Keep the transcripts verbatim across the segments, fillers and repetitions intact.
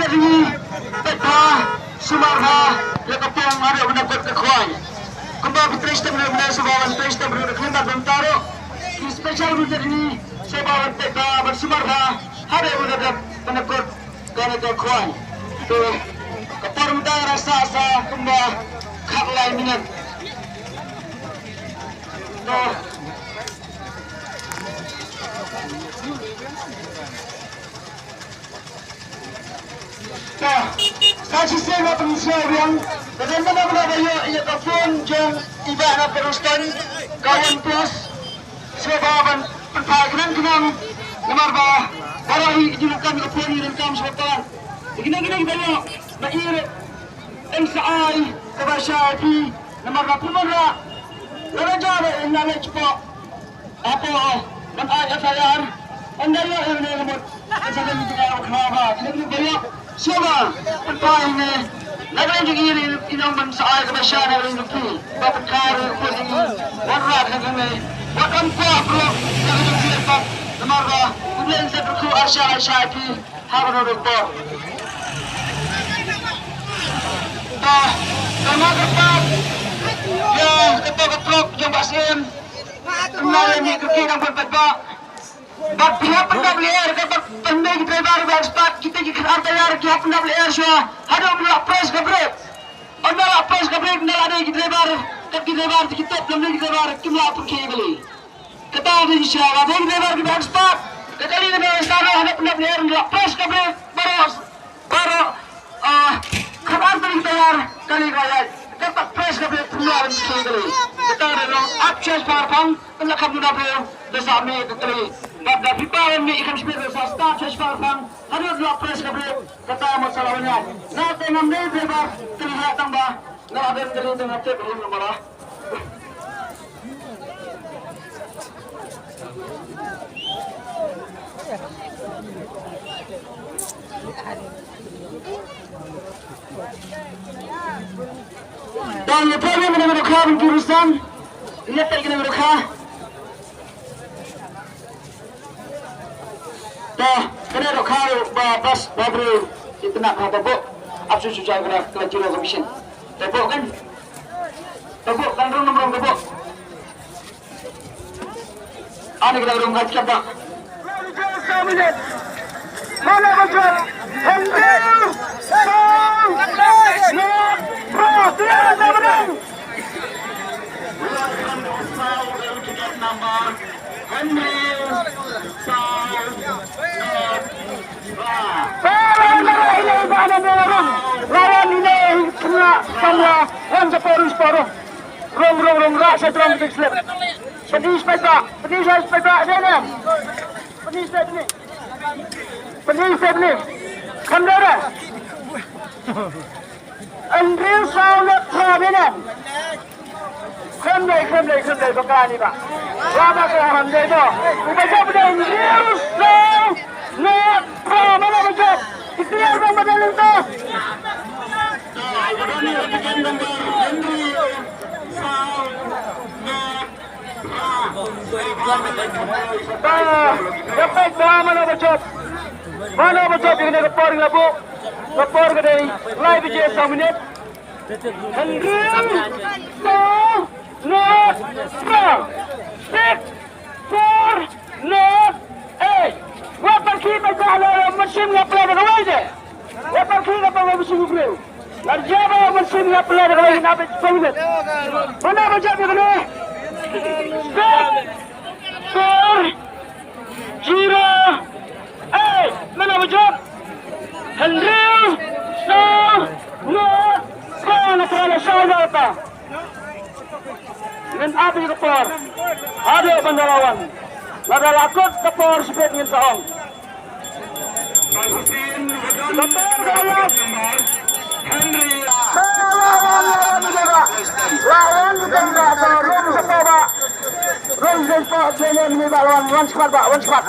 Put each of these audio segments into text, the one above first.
Peit bha, sumar bha ïa ka pung haduh ban da kut ka khwai. Kumba phi trei shitom ruh mynne, sngewbha ban trei shitom ruh da ka khyllipmat bynta ruh. Ki special ruh jong ngi, sngewbha ban peit bha, ban sumar bha haduh ban da kut, ban da kut kane ka khwai. To, ka por mynta ka dang sah sa kumba khatlai minit. To. Te sa shisien nga pynshai biang, ka don mynno mynno ba ïoh ïa ka phone jong i bah na Protestant, ka OnePlus, sngewbha ban pynphai khnang khnang, namar ba baroh hi ki ju donkam ïa ka phone, ngi donkam sngewbha. Te kine kine kiba ïoh, ba ïoh, yn sa ai kaba shai ïa phi, namar ba phi mynta la da jia ba yn la leit shapoh. Hapoh ban ai F I R, ynda ïoh ïa une ka mut, ka sa dei ka jingïaroh khnang ba kine ki ba ïoh, sngewbha pynphai ïa une. Na ka liang jong ngi, ngi ong ban sa ai kaba shai na ka liang jong phi, ba pynkhie ruh ka mut jong ngi. Wanrah ka jong ngi, wat ym kwah briew na ka jong phi pat, namar ba U Blei un sa kyrkhu arshah arshah ïa phi ha kano kano ka por. Te, te nga kyrpad ïa kato ka truck jong Bah Syiem. Kumno ïa ngi ki dang bun paidbah. Bad phi hap pyndap lyer, ka bad pynmih ki driver ba expert, kita ki khyndiat tyre ki hap pyndap lyer shuwa. Haduh ba la press ka brake. Ynda la press ka brake, ynda la dei ki driver, kat ki driver, ki tep, lam dei ki driver, kim lah pynkhih kali. Kata ka dei shisha, la dei ki driver kiba expert. Ka kali ka dei shisha, la hap pyndap lyer, ynda la press ka brake, baroh Baroh, ah, khatar tylli ki tyre kali ka ïaid. Kata press ka brake pynlong ban skhie kali. Kata da long ap shuwa shipang pang, kynlong kham duna briew da sa mih ka kali. Bad da phi ba mih kham shipang da sa start shuwa shipang pang. Haduh da press ka brake, kata mut sa la wan ïaid. Na te ngam dei driver kali ïaid tang ba nga la don kali tang ha tep rum namar. Tang ïa phi ïa kane ka dohkha ban ki rusang. Ïa phi kane ka dohkha. Ta, kane ka dohkha ba bas ba briew itynnat ha Tabuk. Ap shu shu jai kane ka Zero Commission. Tabuk kan? Tabuk kan rung rung Tabuk. Ani ka dang rung ka jaka. Mana bajot? Henry Saw. Henry Saw. Para para ini ba na rung. Lawan ini kena sama wan separuh separuh. Rung rung rung rak sa rung tik slip. Pedis peta, pedis peta dene. Pedis peta ni. Pedis peta ni. Khamdara. Andrew Saw le khamdara. Khamdara, khamdara, khamdara, bakani ba. Lama ke khamdara ba. Uba jab de Andrew Saw le khamdara ba jab. Ikliar ba ba de lento. Ba, ïa peit ba mano ba jop. Mano ba jop ïa kane ka por ïa la buh. Ka por ka dei lai baje saw minit. Hynriew saw nod phra. Six four nod eight. Wat pyrkhih peit ba la mynsiem nga pynlong da kawei de. Wat pyrkhih ka pynlong mynsiem u briew. Nga jia ba mynsiem nga pynlong da kawei na peit saw minit. Mano ba jop ïa kane. Six four zero eight. Mano ba jop. Hynriew saw nod phra na ka la saw nod phra. Ngin ap ïa ka por haduh ban da la wan. Lada la kut ka por shibit ngin sa ong. Ka por ka la wan. Ka la wan, la wan ïa ka. La wan ïa ka, ka rum sa ka ba. Rum sa ka ba, rum sa ka ba, wan sa ka ba, wan sa ka ba.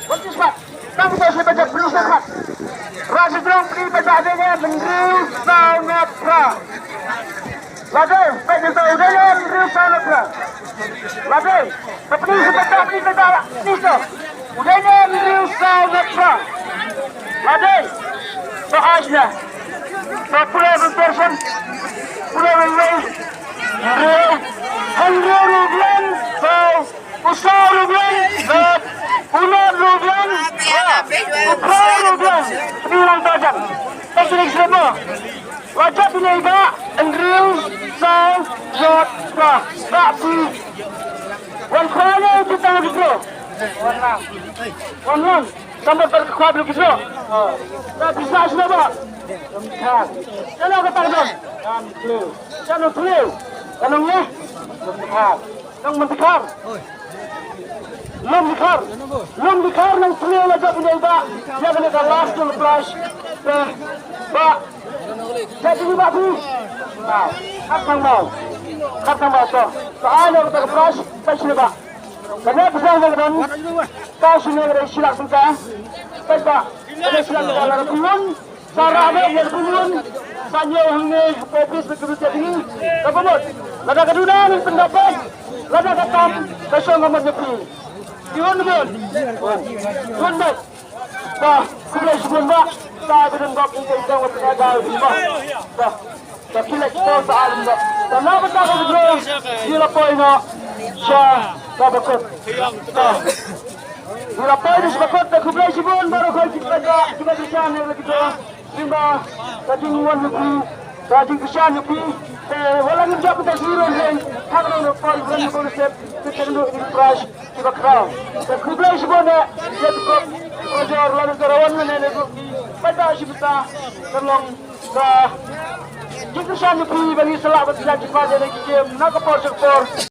Wan sa ka ba. Tang sa shi pynjah pynjah shi pat. Ra shi jrong pynjah pynjah dei ne pynjah saw ngat phra. La dei pynjah saw dei ne pynjah saw ngat phra. La dei. Pynjah shi pynjah pynjah pynjah la ni sa. U dei ne pynjah saw ngat phra. La dei. Ash na. Ba pura ba persen. Pura ba wei. Hynriew ruh biang. Ba u saw ruh biang. Ba u nod ruh biang. Ba u phra ruh biang. Ni lang ta jan. Ta sini sini ba. Wajib ini ba. Hynriew saw nod ba. Ba pi. Wan khwa ne kita gitu. Wan lang. Wan lang. Tang ba ka khwa bru ki snoh. Ka pisa snoh ba. Ka nong ka tang dong. Ka nong tliw. Ka nong ye. Nong Myntekhar. Lum Dkhar. Lum Dkhar nong tliw la jop ïa ba. Ïa kane ka last nong prize. Ba. Ba. Jop ïa ba phi. Khap tang ba. Khap tang ba to. Ba ai nong ka prize. Ba snoh ba. Kane ka snoh ba. Ka snoh ba shi lak tyngka. Ba. Kane shi lak tyngka la ka piun. Sa rah beit ïa ka pynlong. Sa ñiew hangne ha office ka dut ïa ding. Ka pynmut. Lada ka duna nang pyndap beit. Lada ka tam ka shong ka mut ïa phi. Ki un beit. Un beit. Ba, khublei shibun ba. Sa ka dun bok ïa ka ïa ka wat ka da ïa ba. Ba. Ba ki leit to sa alim ba. Ba na ba ta ka dro. Ïa la poi na. Sha. Ba ba kut. Ba. Ïa la poi na sha ba kut. Ba khublei shibun ba ro khoi ki ba ki ba ki shan ne la ki to. Lyngba ka jingwan ïa phi, ka jingkyrshan ïa phi. Te wat la ngim jop te shi ruh hynrei ha kano kano ka por ruh ngim ïoh sep te tang duh ïa ki prize kiba khraw. Te khublei shibun eh ïa ka pop ka jor la ka rawan ne ne ruh ki paidbah shi bynta. Ka long ka jingkyrshan ïa phi ba ngi sa lah ban pynjah jingpait ïa ki game na ka por sha ka por.